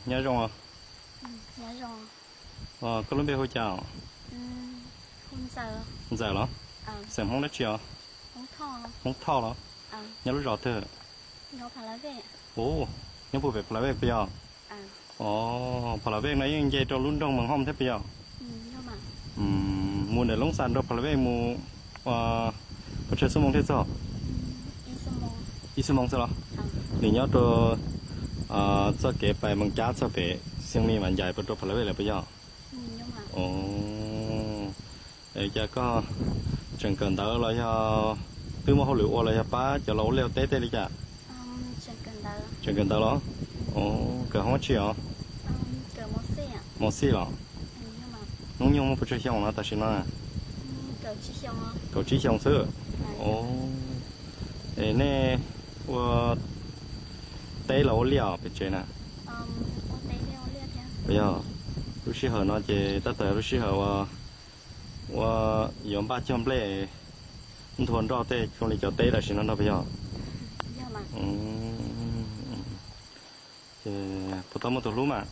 Nyob zoo. Koj lub npe hu cas? Ntxawm los? Xeem Hmoob dab tsi os? Hmoob Thoj los? Nyob lub zos twg? Nyob puag pem Phalavej puas yog? Os, Phalavej no yeej nce rau lub nroog Mees Hooj thiab puas yog? Mus ntawm Loob Xas nram Phalavej mus pes tsawg xuab moos thiaj txog? Ib xuab moos xwb los? Nws nyob rau txoj kev pais Mees Cab txog pem Xiaum Lis Vas Ncais puas rau Phalavej lawm puas yog? Os, es cas koj tseem kawm ntawv los yog twb muaj hauj lwm ua los yog pab cov laus ua liaj ua teb tej li cas? Tseem kawm ntawv los? Os, kawm hoob dab tsi os? Mos xij los? Hnub nyoog muaj puas tsawg xyoo no tam sim no? Kaum tsib xyoo xwb. Os, es nej ua teb los ua liaj pem tsev na? Puas yog, lub sij hawm no ces tab tom lub sij hawm uas yuav npaj cog nplej nthua nroj tej zoo li cov teb tam sim no nrog puas yog? Ces puas tau muaj tus hlub mas?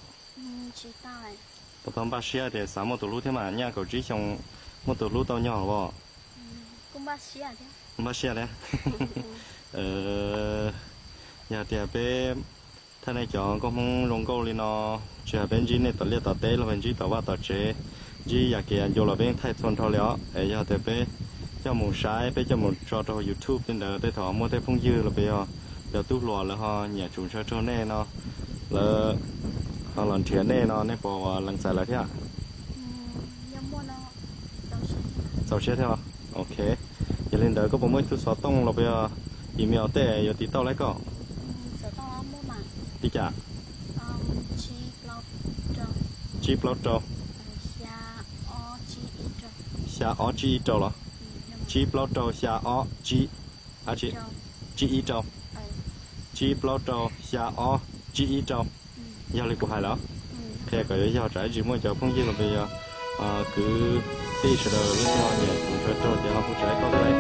Puas tau npaj siab tias xav muaj tus hlub thiab mas? Nyaj kaum tsib xyoo muaj tus hlub tau nyog los? Npaj siab thiab. Yog tias peb thaj nej cov nkauj Hmoob zoo nkauj li no, tsis hais peb ntsib nej tom liaj tom teb los peb ntsib tom vaj tom tsev, ntsib yam kev ncua los peb thaij txhua nrho li os. Es yog tias peb coj mus saib, peb coj mus tso rau YouTube tej ntawd, tej thaum muaj tej phooj ywg los puas yog cov tub hluas lawv ho nyiam tsum ntshaw raug nej no, lawv ho los nrhiav nej no, nej puas ua lees txais lawv thiab? Txaus siab thiab. Ok, yog li ntawd koj puas muaj ib tug xov tooj los puas yog email tej yuav tiv tauj laib koj? Li cas? Tsib plaub rau, xya ob tsib ib rau los? Tsib plaub rau xya ob tsib, tsib ib rau. Tsib plaub rau xya ob tsib ib rau. Yog li kuv hais los? Qhia kom yuav yog tsam ib ntsis muaj cov phooj ywg los puas yog kwv tij sawv daws lub nyoog nyiam tsum ntshaw raug ces ho kuv tsis laib koj thiab lauj.